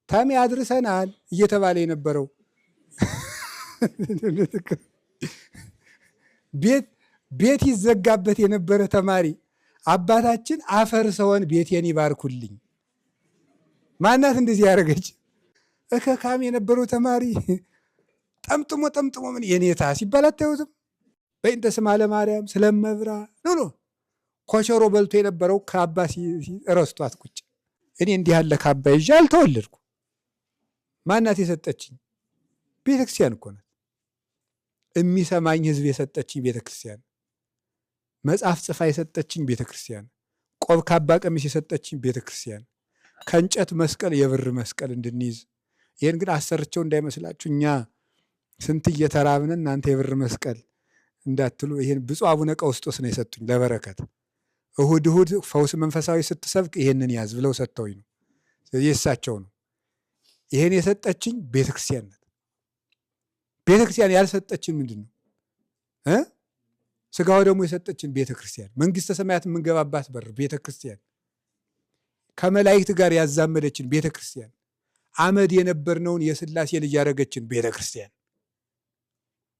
ተሜ አድርሰናል እየተባለ የነበረው፣ ቤት ይዘጋበት የነበረ ተማሪ አባታችን አፈር ሰውን ቤቴን ይባርኩልኝ። ማናት እንደዚህ ያደረገች? እከካም የነበረው ተማሪ ጠምጥሞ ጠምጥሞ ምን የኔታ ሲባል አታዩትም? በእንተ ስማ ለማርያም ስለመብራ ኖ ኮሸሮ በልቶ የነበረው ካባ ረስቷት ቁጭ። እኔ እንዲህ ያለ ካባ ይዤ አልተወለድኩ። ማናት የሰጠችኝ? ቤተክርስቲያን እኮ ናት። የሚሰማኝ ህዝብ የሰጠችኝ ቤተክርስቲያን፣ መጽሐፍ ጽፋ የሰጠችኝ ቤተክርስቲያን፣ ቆብ ካባ ቀሚስ የሰጠችኝ ቤተክርስቲያን፣ ከእንጨት መስቀል የብር መስቀል እንድንይዝ። ይህን ግን አሰርቸው እንዳይመስላችሁ፣ እኛ ስንት እየተራብን እናንተ የብር መስቀል እንዳትሉ። ይህን ብፁዕ አቡነ ቀውስጦስ ነው የሰጡኝ ለበረከት። እሁድ እሁድ ፈውስ መንፈሳዊ ስትሰብክ ይሄንን ያዝ ብለው ሰጥተውኝ ነው። ስለዚህ የእሳቸው ነው። ይሄን የሰጠችኝ ቤተክርስቲያን ናት። ቤተክርስቲያን ያልሰጠችን ምንድን ነው? ስጋው ደግሞ የሰጠችን ቤተክርስቲያን፣ መንግስተ ሰማያት የምንገባባት በር ቤተክርስቲያን፣ ከመላእክት ጋር ያዛመደችን ቤተክርስቲያን፣ አመድ የነበርነውን የስላሴ ልጅ ያደረገችን ቤተክርስቲያን፣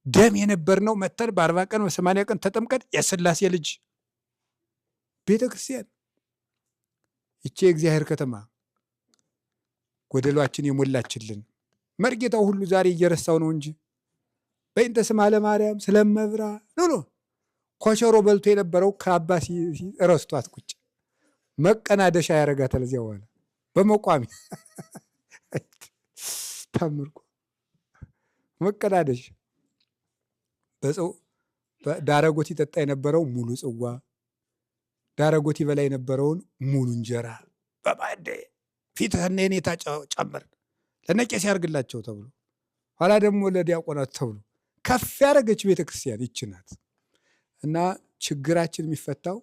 ደም የነበርነው መተን በ40 ቀን በ80 ቀን ተጠምቀን የስላሴ ልጅ ቤተክርስቲያን። ይቺ የእግዚአብሔር ከተማ ጎደሏችን የሞላችልን መርጌታው ሁሉ ዛሬ እየረሳው ነው እንጂ በእንተ ስማ ለማርያም ስለመብራ ኖ ኮሸሮ በልቶ የነበረው ካባ ረስቷት ቁጭ። መቀናደሻ ያደርጋታል። እዚያ በኋላ በመቋሚ ታምርኩ መቀናደሻ ዳረጎት ይጠጣ የነበረው ሙሉ ጽዋ፣ ዳረጎት ይበላ የነበረውን ሙሉ እንጀራ በባዴ ፊት የኔታ ጨምር ለነቄስ ያርግላቸው ተብሎ፣ ኋላ ደግሞ ለዲያቆናት ተብሎ ከፍ ያደረገች ቤተክርስቲያን ይች ናት። እና ችግራችን የሚፈታው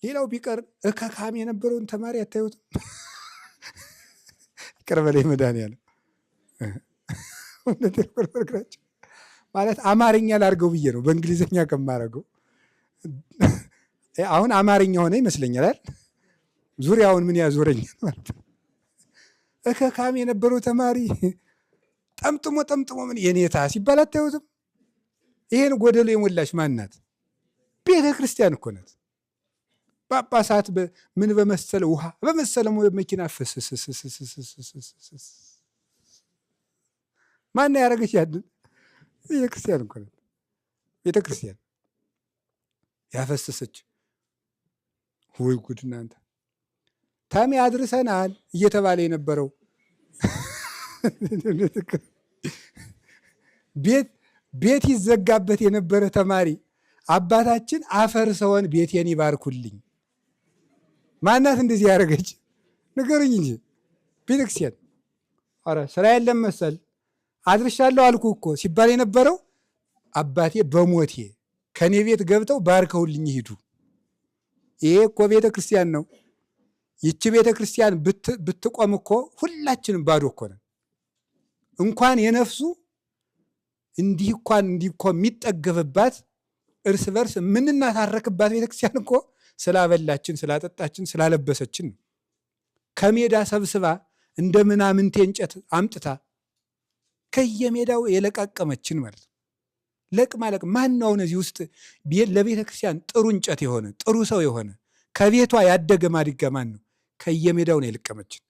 ሌላው ቢቀር እከካም የነበረውን ተማሪ አታዩትም? ይቅር በለኝ መድኃኒዓለም። ማለት አማርኛ ላድርገው ብዬ ነው በእንግሊዝኛ ከማደርገው። አሁን አማርኛ ሆነ ይመስለኛል አይደል? ዙሪያውን ምን ያዞረኛል ማለት ነው። እከካም የነበረው ተማሪ ጠምጥሞ ጠምጥሞ ምን የኔታ ሲባል አታዩትም? ይሄን ጎደሎ የሞላች ማን ናት? ቤተ ክርስቲያን እኮ ናት። ጳጳሳት ምን በመሰለ ውሃ በመሰለ መኪና ፍስስስስስስስስ ማን ያደረገች? ያንን ቤተ ክርስቲያን እኮ ናት። ቤተ ክርስቲያን ያፈሰሰች። ወይ ጉድ እናንተ! ተሜ አድርሰናል እየተባለ የነበረው፣ ቤት ይዘጋበት የነበረ ተማሪ አባታችን አፈር ሰውን ቤቴን ይባርኩልኝ። ማናት እንደዚህ ያደረገች? ንገሩኝ እንጂ ቤተክርስቲያን። ኧረ ስራ የለም መሰል አድርሻለሁ አልኩ እኮ ሲባል የነበረው አባቴ በሞቴ ከኔ ቤት ገብተው ባርከውልኝ ይሂዱ። ይሄ እኮ ቤተ ክርስቲያን ነው። ይቺ ቤተ ክርስቲያን ብትቆም እኮ ሁላችንም ባዶ እኮ ነን። እንኳን የነፍሱ እንዲህ እንኳን እንዲህ እኮ የሚጠገብባት እርስ በርስ የምንናታረክባት ቤተክርስቲያን እኮ ስላበላችን፣ ስላጠጣችን፣ ስላለበሰችን ነው። ከሜዳ ሰብስባ እንደ ምናምንቴ እንጨት አምጥታ ከየሜዳው የለቃቀመችን ማለት ነው። ለቅማ ለቅማ ማን ነው አሁን እዚህ ውስጥ ለቤተ ክርስቲያን ጥሩ እንጨት የሆነ፣ ጥሩ ሰው የሆነ፣ ከቤቷ ያደገ ማድጋ ማን ነው? ከየሜዳው ነው የለቀመችን።